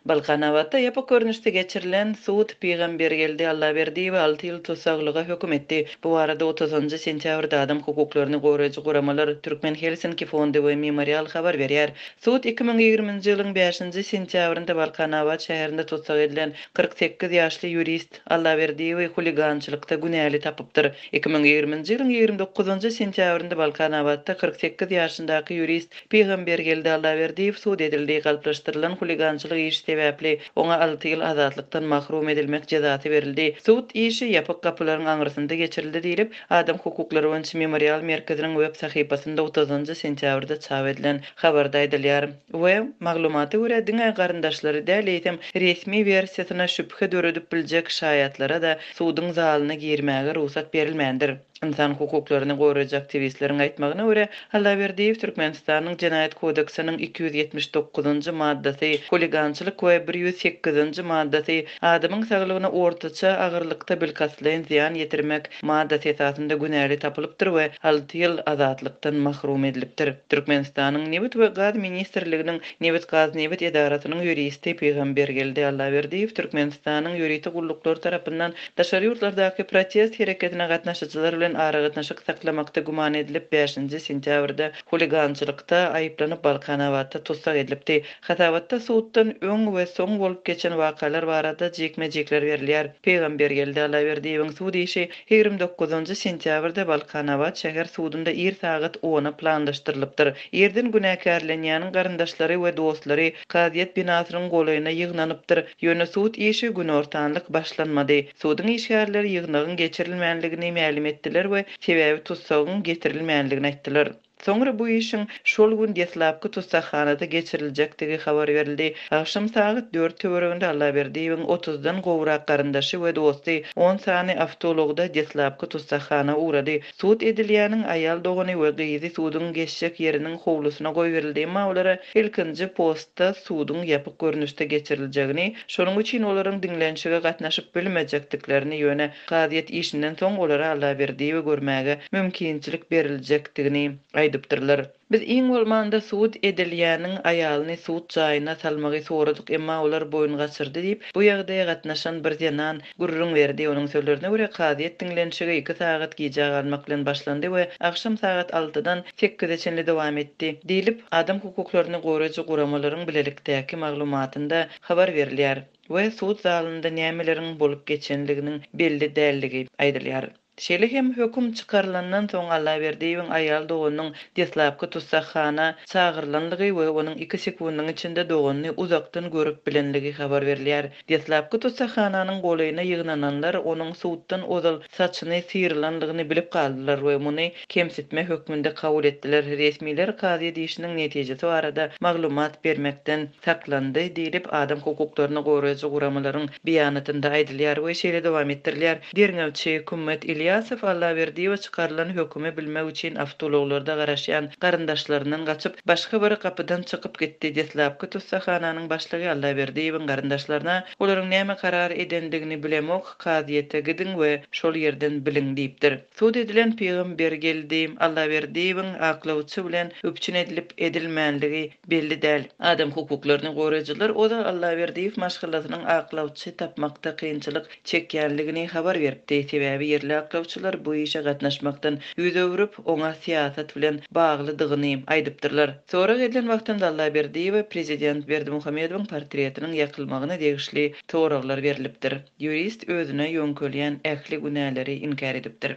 Balkanabatda ýapyk görnüşde geçirilen sud Pygambergeldi Allaberdiýewi alty ýyl tussaglyga höküm etdi. Bu barada otuzynjy sentýabrda adam hukuklaryny goraýjy guramalar Türkmen Helsinki fondy we Memorial habar berýär. Sud 2020-nji ýylyň bäşinji sentýabrynda Balkanabat şäherinde tussag edilen 48 ýaşly ýurist Allaberdiýewi huligançylykda günäli tapypdyr. 2020-nji ýylyň 29-njy sentýabrynda Balkanabatda 48 ýaşyndaky ýurist Pygambergeldi Allaberdiýew sud edildi, galplaşdyrylan huligançylyk işi sebäpli oňa alty ýyl azatlykdan mahrum edilmek jezasy berildi. Sud işi ýapyk gapylaryň aňyrsynda geçirildi diýlip, Adam hukuklary boýunça Memorial merkeziniň web sahypasynda otuzynjy sentýabrda çap edilen habarda aýdylýar we maglumata görä, diňe garyndaşlary däl, eýsem, resmi wersiýasyna şübhe döredip biljek şaýatlara-da suduň zalyna girmäge rugsat berilmändir. Ynsan hukuklaryny goraýjy aktiwistleriň aýtmagyna görä, Allaberdiýew Türkmenistanyň Jenaýat kodeksiniň 279-njy maddasy, huligançylyk we 108-nji maddasy, adamyň saglygyna ortaça agyrlykda bilkastlaýyn zyýan ýetirmek, maddasy esasynda günäli tapylypdyr we alty ýyl azatlykdan mahrum edilipdir. Türkmenistanyň Nebit we gaz ministrliginiň Nebitgaznebit edarasynyň ýuristi Pygambergeldi Allaberdiýew Türkmenistanyň ýörite gulluklary tarapyndan Daşary ýurtlardaky protest hereketine gatnaşyjylar bilen aragatnaşyk saklamakda güman edilip, bäşinji sentýabrda huligançylykda aýyplanyp Balkanabatda tussag edilipdi. Hasabatda suddan öň we soň bolup geçen wakalar barada jikme-jikler berilýär. Pygambergeldi Allaberdiýewiň sud işi 29-njy sentýabrda Balkanabat şäher sudunda ir sagat ona planlaşdyrylypdyr. Irden günäkärlenýäniň garyndaşlary we dostlary kazyýet binasynyň golaýyna ýygnanypdyr. Ýöne sud işi günortanlyk başlanmady. Suduň işgärleri ýygnagyň geçirilmänligini mälim etdiler we sebäbi tussagyň getirilmänligini aýtdylar. Soňra bu işiň şol gün deslapky tussaghanada geçiriljekdigi habar berildi. Agşam sagat dört töwereginde Allaberdiýewiň otuzdan gowrak garyndaşy we dosty on sany awtoulagda deslapky tussaghana ugrady. Sud edilýäniň aýal dogany we gyzy suduň geçjek ýeriniň howlusyna goýberildi, emma olara ilkinji postda suduň ýapyk görnüşde geçiriljegini, şonuň üçin olaryň diňlenişige gatnaşyp bilmejekdiklerini, ýöne kazyýet işinden soň olara Allaberdiýewi görmäge mümkinçilik beriljekdigini aýdypdyrlar. Biz iň bolmanda sud edilýäniň aýalyny sud jaýyna salmagy soradyk, emma olar boýun gaçyrdy diýip, bu ýagdaýa gatnaşan bir zenan gürrüň berdi. Onuň sözlerine görä, kazyýet diňlenişigi iki sagat gijä galmak bilen başlandy we agşam sagat altydan sekize çenli dowam etdi, diýlip, adam hukuklaryny goraýjy guramalaryň bilelikdäki maglumatynda habar berilýär we sud zalynda nämeleriň bolup geçenliginiň belli däldigi aýdylýar. Şeýle hem höküm çykarylandan soň Allaberdiýewiň aýal doganynyň deslapky tussaghana çagyrylanlygy we onuň iki sekundyň içinde doganyny uzakdan görüp bilenligi habar berilýär. Deslapky tussaghananyň golaýyna ýygnananlar onuň suddan ozal saçyny syrylanlygyny bilip galdylar we muny kemsitme hökmünde kabul etdiler. Resmiler kazyýet işiniň netijesi barada maglumat bermekden saklandy diýlip, adam hukuklaryny goraýjy guramalaryň beýanatynda aýdylýar we şeýle dowam etdirilýär, Derňewçi Kümmet Ilýasow Allaberdiýewe çykarylan hökümi bilmek üçin awtoulaglarda garaşýan garyndaşlaryndan gaçyp, başga bir gapydan çykyp gitdi. Deslapky tussaghananyň başlygy Allaberdiýewiň garyndaşlaryna olaryň näme karar edendigini bilemok, kazyýete gidiň we şol ýerden biliň diýipdir. Sud edilen Pygambergeldi Allaberdiýewiň aklawçy bilen üpjün edilip edilmänligi belli däl. Adam hukuklaryny goraýjylar ozal Allaberdiýew maşgalasynyň aklawçy tapmakda kynçylyk çekýänligini habar beripdi. Sebäbi ýerli aklawçylar bu işe gatnaşmakdan ýüz öwrüp, oňa syýasat bilen baglydygyny aýdypdyrlar. Sorag edilen wagtynda Allaberdiýewe prezident Berdimuhamedowyň portretiniň ýakylmagyna degişli soraglar berlipdir. Ýurist özüne ýöňkelýän ähli günäleri inkär edipdir.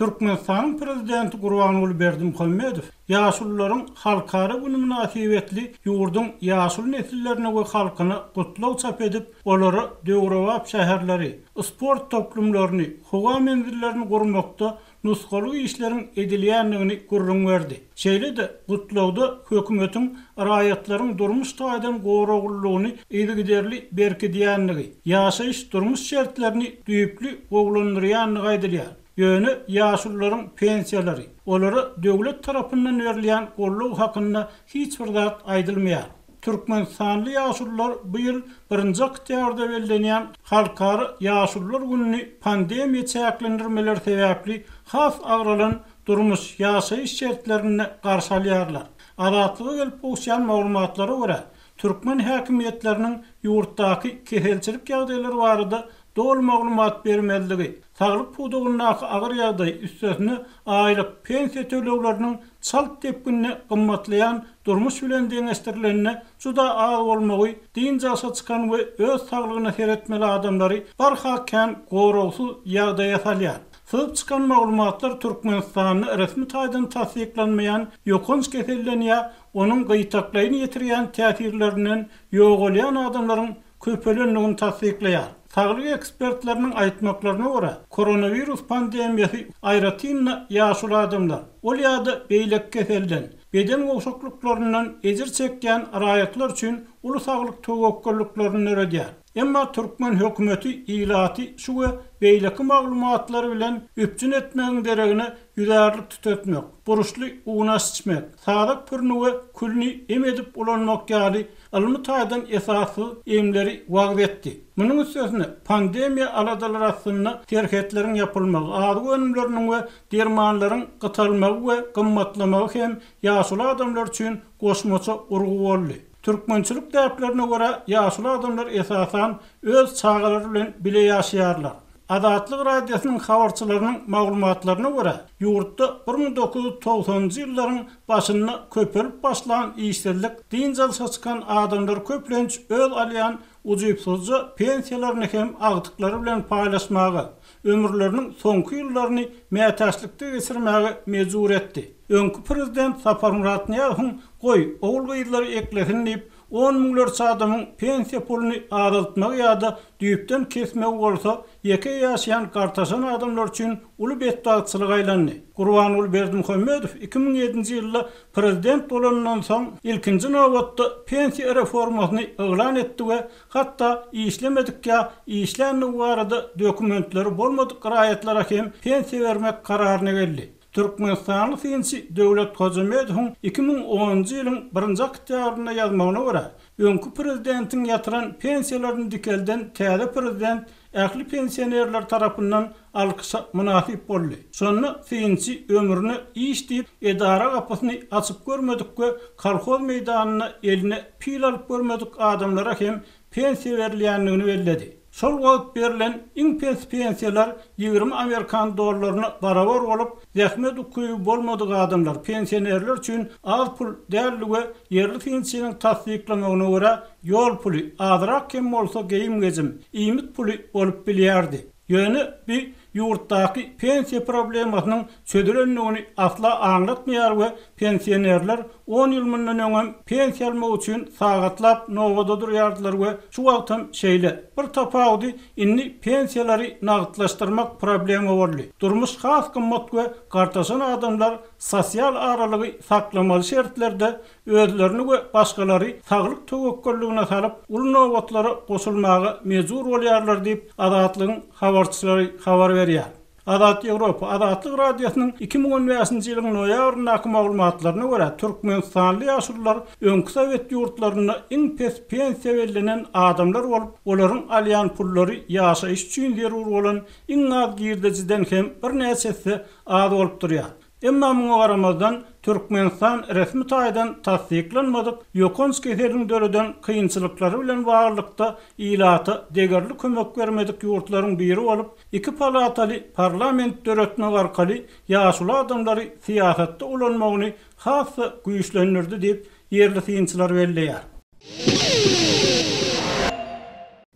Türkmenistanyň Prezidenti Gurbanguly Berdimuhamedow Ýaşulularyň halkara güni mynasybetli ýurduň ýaşuly nesillerine we halkyna gutlag çap edip, olara döwrebap şäherleri, sport toplumlaryny, howa menzillerini gurmakda nusgalyk işleriň edilýändigini gürrüň berdi. Şeýle-de, gutlagda hökümetiň raýatlaryň durmuş taýdan goraglylygyny yzygiderli berkidýändigi, ýaşaýyş-durmuş şertlerini düýpli gowulandyrýandygy aýdylýar. Ýöne ýaşulularyň pensiýalary, olara döwlet tarapyndan berilýän goldaw hakynda hiç bir zat aýdylmaýar. Türkmenistanly ýaşulular bu ýyl birinji oktýabrda bellenýän Halkara ýaşulular gününi pandemiýa çäklendirmeleri sebäpli has agralan durmuş, ýaşaýyş şertlerinde garşy alýarlar. Azatlyga gelip gowuşýan maglumatlara görä, türkmen häkimiýetleriniň ýurtdaky keselçilik ýagdaýlary barada doly maglumat bermezligi, saglyk pudagyndaky agyr ýagdaý, üstesine aýlyk, pensiýa tölegleriniň çalt depginde gymmatlaýan durmuş bilen deňeşdirilende juda az bolmagy dynç alşa çykan we öz saglygyna seretmeli adamlary barha kän goragsyz ýagdaýa salýar. Syzyp çykan maglumatlar Türkmenistanda resmi taýdan tassyklanmaýan ýokanç keselden ýa onuň gytaklaýyn ýetirýän täsirlerinden ýogalýan adamlaryň köpelendigini tassyklaýar. Saglyk ekspertleriniň aýtmaklaryna görä, koronawirus pandemiýasy aýratyn-da ýaşuly adamlar, ol ýa-da beýleki keselden, beden gowşaklyklaryndan ejir çekýän raýatlar üçin uly saglyk töwekgelliklerini döredýär. Emma türkmen hökümeti ilaty şu we beýleki maglumatlar bilen üpjün etmegiň deregine ýüzärlik tütetmek, burçly unaş içmek, sazak pürüni we külüni em edip ulanmak ýaly ylmy taýdan esassyz emleri wagyz etdi. Munuň üstesine, pandemiýa aladalary astynda serhetleriň ýapylmagy, azyk önümleriniň we dermanlaryň gytalmagy we gymmatlamagy hem ýaşuly adamlar üçin goşmaça urgy boldy. Türkmençilik däplerine görä, ýaşuly adamlar esasan öz çagalary bilen bile ýaşaýarlar. Azatlyk Radiosynyň habarçylarynyň maglumatlaryna görä, ýurtda 1990-njy ýyllaryň başynda köpelip başlan işsizlik dynç alşa çykan adamlary köplenç öz alýan ujypsyzja pensiýalaryny hem agtyklary bilen paýlaşmaga, ömürleriniň soňky ýyllaryny mätäçlikde geçirmäge mejbur etdi. Öňki prezident Saparmyrat Nyýazowyň Goý, ogul-gyzlary eklesin diýip, On müňlerçe adamyň pensiýa puluny azaltmagy ýa-da düýpden kesmegi bolsa, ýeke ýaşaýan gartaşan adamlar üçin uly betbagtçylyga aýlandy. Gurbanguly Berdimuhamedow 2007-nji ýylda prezident bolanyndan soň, ilkinji nobatda pensiýa reformasyny yglan etdi we hatda işlemedik ýa işländigi barada dokumentleri bolmadyk raýatlara hem pensiýa bermek kararyna geldi. Türkmenistanly synçy Döwlet Hojamedowyň 2010-njy ýylyň birinji oktýabrynda ýazmagyna görä, öňki prezidentiň ýatyran pensiýalaryny dikelden täze prezident ähli pensionerler tarapyndan alkyşa mynasyp boldy. Şonda synçy ömrüne iş diýip edara gapysyny açyp görmedik we kolhoz meýdanynda eline pil alyp görmedik adamlara hem pensiýa berilýändigini belledi. Şol wagt berlen iň pes pensiýalar 20 amerikan dollaryna barabar bolup, zähmet ukyby bolmadyk adamlar, pensionerler üçin az pul däldi we ýerli synçynyň tassyklamagyna görä, ýol puly, azrak hem bolsa geýim-gejim, iýmit puly bolup bilýärdi. Ýöne bi ýurtdaky pensiýa problemasynyň çözülendigini asla aňlatmaýar we pensionerler on ýyl mundan öňem pensiýa almak üçin sagatlap nobada durýardylar we şu wagtam şeýle. Bir tapawudy indi pensiýalary nagtlaşdyrmak problema boldy. Durmuş has gymmat we gartaşan adamlar sosial aralygy saklamaly şertlerde özlerini we başgalary saglyk töwekgelligine salyp, uly nobatlara goşulmaga mejbur bolýarlar diýip, Azatlygyň habarçylary habar berýär. Azat Ýewropa, Azatlyk Radiosynyň 2015-nji ýylyň noýabryndaky maglumatlaryna görä, türkmenistanly ýaşulular öňki sowet ýurtlarynda iň pes pensiýa bellenen adamlar bolup, olaryň alýan pullary ýaşaýyş üçin zerur bolan iň az girdejiden hem birnäçe esse az bolup durýar. Emma muňa garamazdan, Türkmenistan resmi taýdan tassyklanmadyk ýokanç keseliň döreden kynçylyklary bilen baglylykda ilata degerli kömek bermedik ýurtlaryň biri bolup, iki palataly parlament döretmek arkaly ýaşuly adamlary syýasatda ulanmagyny has-da güýçlendirdi diýip, ýerli synçylar belleýär.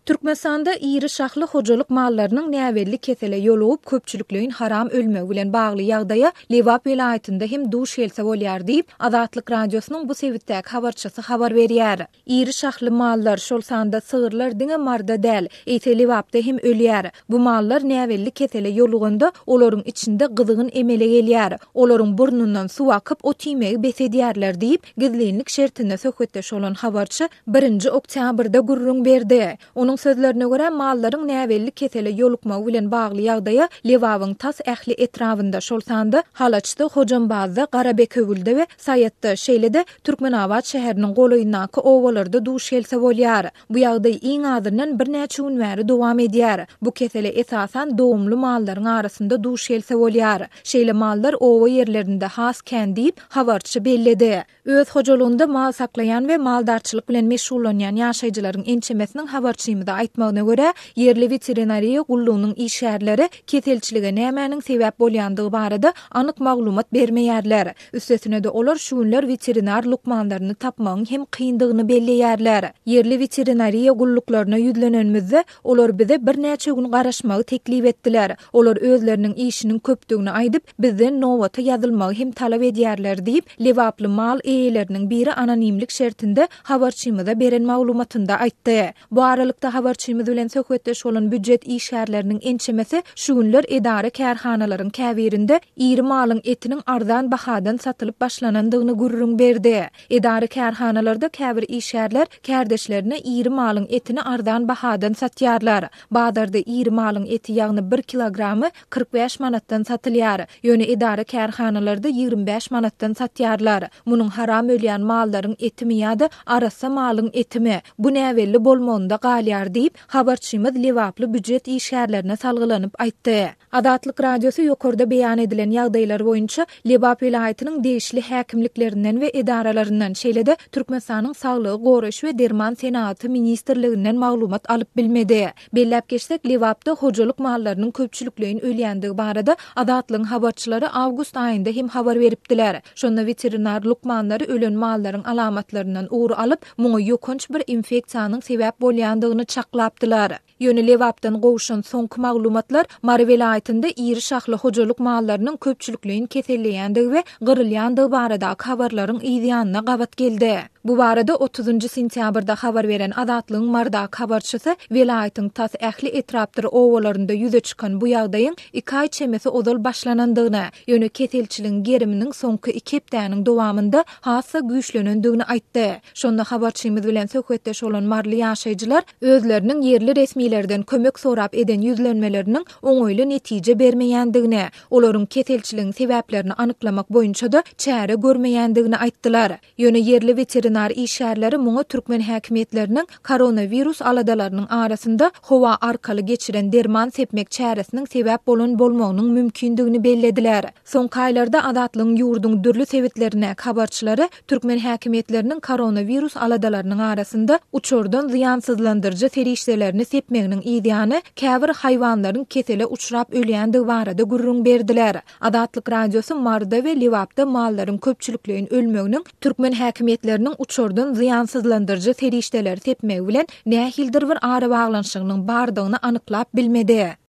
Türkmenistanda iri şahly hojalyk mallarynyň näbelli kesele ýolugyp, köpçülikleýin haram ölmegi bilen bagly ýagdaýa Lebap welaýatynda hem duş gelse bolýar diýip, Azatlyk Radiosynyň bu sebitdäki habarçysy habar berýär. Iri şahly mallar, şol sanda sygyrlar diňe Maryda däl, eýse Lebapda hem ölýär. Bu mallar näbelli kesele ýoluganda, olaryň içinde gyzgyn emele gelýär. Olaryň burnundan suw akyp, ot iýmegi bes edýärler diýip, gizlinlik şertinde söhbetdeş bolan habarçy birinji oktýabrda gürrüň berdi. Onuň. Onuň sözlerine görä, mallaryň näbelli kesele ýolukmagy bilen bagly ýagdaýa Lebabyň tas ähli etrabynda, şol sanda Halaçda, Hojambazda, Garabekewülde we Saýatda, şeýle-de Türkmenabat şäheriniň golaýyndaky obalarda duş gelse bolýar. Bu ýagdaý iň azyndan birnäçe gün bäri dowam edýär. Bu kesele esasan dogumly mallaryň arasynda duş gelse bolýar. Şeýle mallar oba ýerlerinde has kän diýip, habarçy belledi. Öz hojalygynda mal saklaýan we maldarçylyk bilen meşgullanýan ýaşaýjylaryň ençemesiniň habarçymyza aýtmagyna görä, ýerli weterinariýa gullugynyň işgärleri keselçilige nämäniň sebäp bolýandygy barada anyk maglumat bermeýärler. Üstesine-de olar şu günler weterinar lukmanlaryny tapmagyň hem kyndygyny belleýärler. Ýerli weterinariýa gulluklaryna ýüzlenenimizde, olar bize birnäçe gün garaşmagy teklip etdiler. Olar özleriniň işiniň köpdügini aýdyp, bizden nobata ýazylmagy hem talap edýärler diýip, lebaply mal eýeleriniň biri anonimlik şertinde habarçymyza beren maglumatynda aýtdy. Bu aralykda, habarçymyz bilen söhbetdeş bolan býujet işgärleriniň ençemesi şu günler edara-kärhanalaryň käbirinde iri malyň etiniň arzan bahadan satylyp başlanandygyny gürrüň berdi. Edara-kärhanalarda käbir işgärler kärdeşlerine iri malyň etini arzan bahadan satýarlar. Bazarda iri malyň eti, ýagny bir kilogramy 45 manatdan satylýar. Ýöne edara-kärhanalarda 25 manatdan satýarlar. Munuň haram ölýän mallaryň etimi ýa-da arassa malyň etimi, bu näbelli bolmagynda galýar diýip, habarçymyz lebaply býujet işgärlerine salgylanyp aýtdy. Azatlyk Radiosy ýokarda beýan edilen ýagdaýlar boýunça Lebap welaýatynyň degişli häkimliklerinden we edaralaryndan, şeýle-de Türkmenistanyň Saglygy goraýyş we derman senagaty ministrliginden maglumat alyp bilmedi. Belläp geçsek, Lebapda hojalyk mallarynyň köpçülikleýin ölýändigi barada Azatlygyň habarçylary awgust aýynda hem habar beripdiler. Şonda weterinar lukmanlary ölen mallaryň alamatlaryndan ugur alyp, muňa ýokanç bir infeksiýanyň sebäp bolýandygyny çaklapdylar. Ýöne Lebapdan gowşan soňky maglumatlar Mary welaýatynda iri şahly hojalyk mallarynyň köpçülikleýin keselleýändigi we gyrylýandygy baradaky habarlaryň yz ýanyna gabat geldi. Bu barada otuzynjy sentýabrda habar beren Azatlygyň Marydaky habarçysy welaýatyň tas ähli etrapdyr obalarynda ýüze çykan bu ýagdaýyň iki aý çemesi ozal başlanandygyny, ýöne keselçiligiň geriminiň soňky iki hepdäniň dowamynda has-da güýçlenendigini aýtdy. Şonda habarçymyz bilen söhbetdeş bolan maryly ýaşaýjylar özleriniň ýerli resmilerden kömek sorap eden ýüzlenmeleriniň oňaýly netije bermeýändigini, olaryň keselçiligiň sebäplerini anyklamak boýunça-da çäre görmeýändigini aýtdylar. Ýöne ýerli weterinar işgärleri muňa türkmen häkimiýetleriniň koronawirus aladalarynyň arasynda howa arkaly geçiren derman sepmek çäresiniň sebäp bolan bolmagynyň mümkindigini bellediler. Soňky aýlarda Azatlygyň ýurduň dürli sebitlerindäki habarçylary türkmen häkimiýetleriniň koronawirus aladalarynyň arasynda uçardan zyýansyzlandyryjy serişdelerini sepmeginiň yzýany käbir haýwanlaryň kesele uçrap ölýändigi barada gürrüň berdiler. Azatlyk Radiosy Maryda we Lebapda mallaryň köpçülikleýin ölmeginiň türkmen häkimiýetleriniň uçardan zyýansyzlandyryjy serişdeleri sepmegi bilen nähilidir bir arabaglanyşygynyň bardygyny anyklap bilmedi.